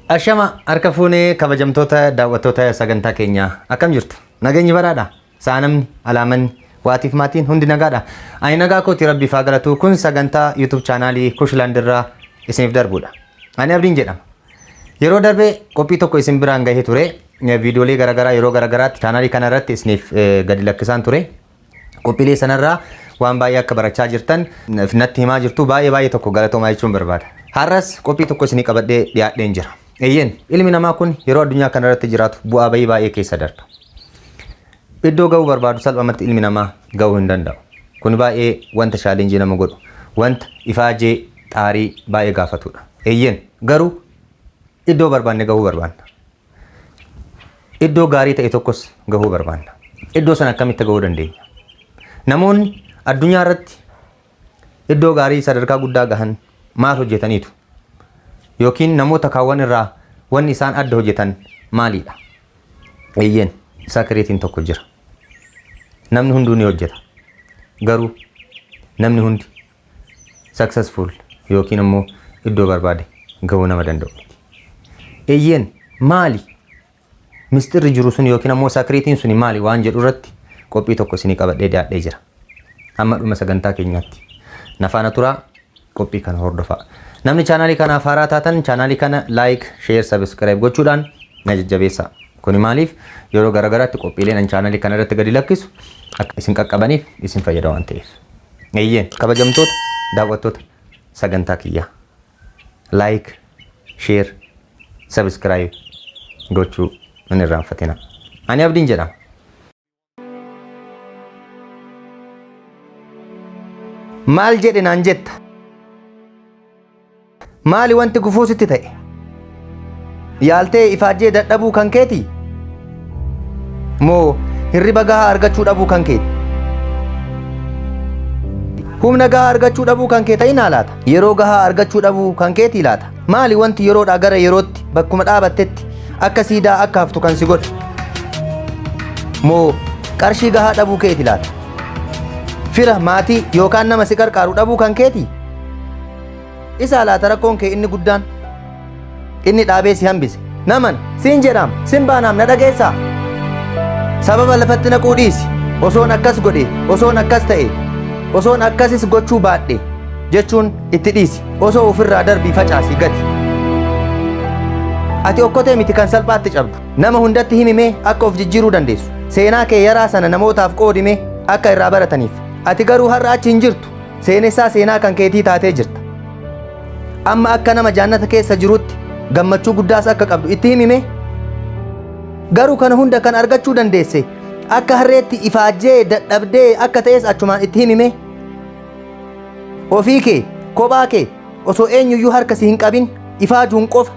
Ashama harka fuunee kabajamtoota daawwattoota sagantaa keenyaa akkam jirtu? Nageenyi baraadha. Saanamni, alaamanni, waatiif maatiin hundi nagaadha. Ani nagaa kooti rabbiif haa galatu. Kun sagantaa YouTube chaanaalii Kushland irraa isiniif darbudha. Ani Abdiin jedhama. Yeroo darbe qophii tokko isin biraan gahee ture. Viidiyoolee garaagaraa yeroo garaagaraatti chaanaalii kana irratti isiniif gadi lakkisaan ture. Qophiilee sanarraa waan baay'ee akka barachaa jirtan natti himaa jirtu baay'ee baay'ee tokko galatoomaa jechuun barbaada. Har'as qophii tokko isinii qabadhee dhiyaadheen jira. Eeyyeen ilmi namaa kun yeroo addunyaa kana irratti jiraatu bu'aa bayii baay'ee keessa darba. Iddoo ga'uu barbaadu salphumatti ilmi namaa ga'uu hin danda'u. Kun baay'ee wanta challenge nama godhu, wanta ifaajee xaarii baay'ee gaafatudha. Eeyyeen garuu iddoo barbaanne ga'uu barbaanna. Iddoo gaarii ta'e tokkos gahuu barbaanna. Iddoo sana akkamitti gahuu dandeenya? Namoonni addunyaa irratti iddoo gaarii sadarkaa guddaa gahan maal hojjetaniitu? Yookiin namoota kaawwan irraa wanni isaan adda hojjetan maalidha? Eeyyeen secretiin tokko jira. Namni hunduu ni hojjeta. Garuu namni hundi successful yookiin immoo iddoo barbaade gahuu nama danda'u miti. Eeyyeen maali? Mistirri jiru sun yookiin ammoo secretiin suni maali waan jedhu irratti qophii tokko isinii qabadhee dhiyaadhee jira. Hamma dhuma sagantaa keenyaatti. Na faana turaa qophii kana hordofaa. Namni chaanaalii kanaaf haaraa taatan chaanaalii kana like, share, subscribe gochuudhaan na jajjabeessaa. Kuni maaliif yeroo garaagaraatti qophiileen an chaanaalii kana irratti gadi lakkisu akka isin qaqqabaniif isin fayyada waan ta'eef. Eeyyeen kabajamtoota daawwattoota sagantaa kiyyaa like, share, subscribe gochuu hin irraanfatina. Ani Abdiin jedhama. Maal jedhe naan jetta? Maali wanti gufuu sitti ta'e? Yaaltee ifaajjee dadhabuu kan keeti? Moo hirriba gahaa argachuu dhabuu kan keeti? Humna gahaa argachuu dhabuu kan kee ta'inaa laata? Yeroo gahaa argachuu dhabuu kan keetii laata? Maali wanti yeroodhaa gara yerootti bakkuma dhaabattetti akka siidaa akka haftu kan si godhe? Moo qarshii gahaa dhabuu keeti laata? Fira, maatii yookaan nama si qarqaaru dhabuu kan keeti? Isaa laata rakkoon kee inni guddaan? Inni dhaabee si hambise. Naman, siin jedhaam, sin baanaam na dhageessaa? Sababa lafatti naquu dhiisi. Osoon akkas godhe, osoon akkas ta'e, osoon akkasis gochuu baadhe jechuun itti dhiisi. Osoo ofirraa darbii facaasii gati. Ati okkotee miti kan salphaatti cabdu. Nama hundatti himimee akka of jijjiiruu dandeessu. Seenaa kee yaraa sana namootaaf qoodimee akka irraa barataniif. Ati garuu har'a achi hin jirtu. Seenessaa seenaa kan keetii taatee jirta. Amma akka nama jaannata keessa jirutti gammachuu guddaas akka qabdu itti himime. Garuu kana hunda kan argachuu dandeesse akka harreetti ifaajjee dadhabdee akka ta'es achumaan itti himime. Ofii kee kophaa kee osoo eenyuyyuu harka si hin qabin ifaajuun qofa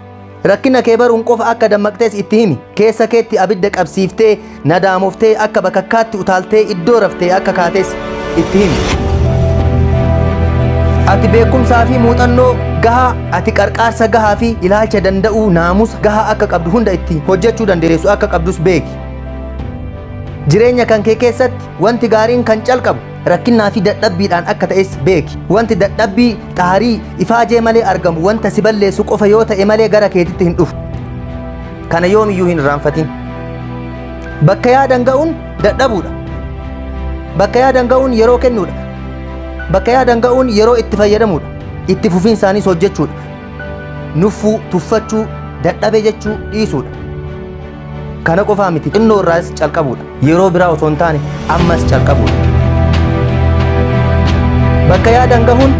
rakkina kee baruun qofa akka dammaqxees itti himi. Keessa keetti abidda qabsiiftee nadaamoftee akka bakakkaatti utaaltee iddoo raftee akka kaates itti himi. Ati beekumsaa fi muuxannoo gahaa, ati qarqaarsa gahaa fi ilaalcha danda'uu naamusa gahaa akka qabdu hunda itti hojjechuu dandeessu akka qabdus beeki. Jireenya kan kee keessatti wanti gaariin kan calqabu rakkinnaa fi dadhabbiidhaan akka ta'es beeki. Wanti dadhabbii, xaarii, ifaajee malee argamu wanta si balleessu qofa yoo ta'e malee gara keetitti hin dhufu. Kana yoomiyyuu hin irraanfatin. Bakka yaadan ga'uun dadhabuudha. Bakka yaadan ga'uun yeroo kennuudha. Bakka yaadan ga'uun yeroo itti fayyadamuudha. Itti fufiinsaanis hojjechuudha. Nuffuu, tuffachuu, dadhabe jechuu dhiisuudha. Kana qofaa miti xinnoo irraas calqabuudha. Yeroo biraa osoo hin taane ammas calqabuudha. Bakka yaadan gahuun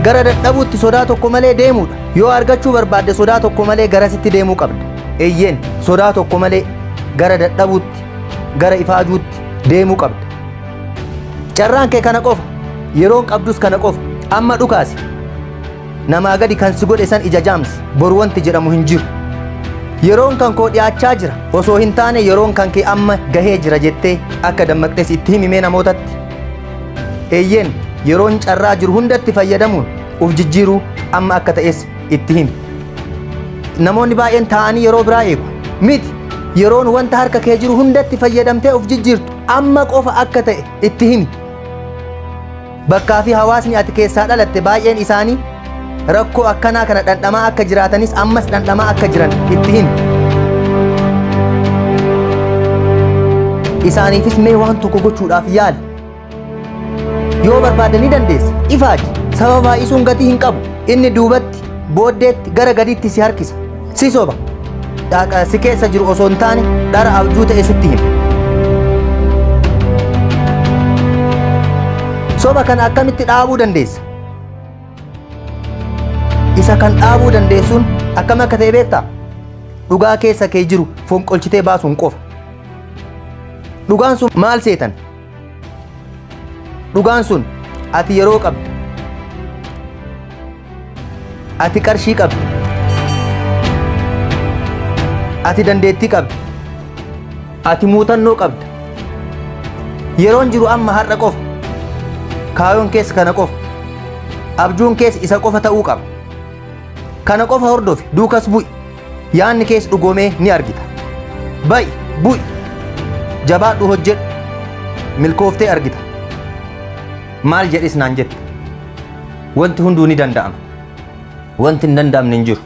gara dadhabuutti sodaa tokko malee deemuudha. Yoo argachuu barbaadde sodaa tokko malee garasitti deemuu qabda. Eeyyeen sodaa tokko malee gara dadhabuutti, gara ifaajuutti deemuu qabda. Carraan kee kana qofa. Yeroon qabdus kana qofa. Amma dhukaasi. Namaa gadi kan si godhe san ija jaamsi. Boru wanti jedhamu hin jiru. Yeroon kan koo dhiyaachaa jira. Osoo hin taane yeroon kan kee amma gahee jira jettee akka dammaqxes itti himimee namootatti. Eeyyeen yeroon carraa jiru hundatti fayyadamuun uf jijjiiruu amma akka ta'es itti himi. Namoonni baay'een taa'anii yeroo biraa eegu. Miti yeroon wanta harka kee jiru hundatti fayyadamtee uf jijjiirtu amma qofa akka ta'e itti himi. Bakkaa fi hawaasni ati keessaa dhalatte baay'een isaanii Rakkoo akkanaa kana dhandhamaa akka jiraatanis ammas dhandhamaa akka jiran itti himi. Isaaniifis mee waan tokko gochuudhaaf yaali. Yoo barbaadde ni dandeessa. Ifaaji. Sababa baay'isuun gatii hin qabu. Inni duubatti, booddeetti, gara gadiitti si harkisa. Si soba. Dhaqa si keessa jiru osoo hin taane dhara abjuu ta'e sitti hima. Soba kana akkamitti dhaabuu dandeessa? Isa kan dhaabuu dandeessuun akkam akka ta'e beektaa? Dhugaa keessa kee jiru fonqolchitee baasuun qofa. Dhugaan sun maal seetan? Dhugaan sun ati yeroo qabda. Ati qarshii qabda. Ati dandeettii qabda. Ati muuxannoo qabda. Yeroon jiru amma har'a qofa. Kaayoon keessa kana qofa. Abjuun keessa isa qofa ta'uu qaba. Kana qofa hordofi duukas bu'i. Yaanni kees dhugoomee ni argita. Ba'i, bu'i. Jabaadhu hojjedhu. Milkooftee argita. Maal jedhis naan jette. Wanti hunduu ni danda'ama. Wanti hin danda'amne hin jiru.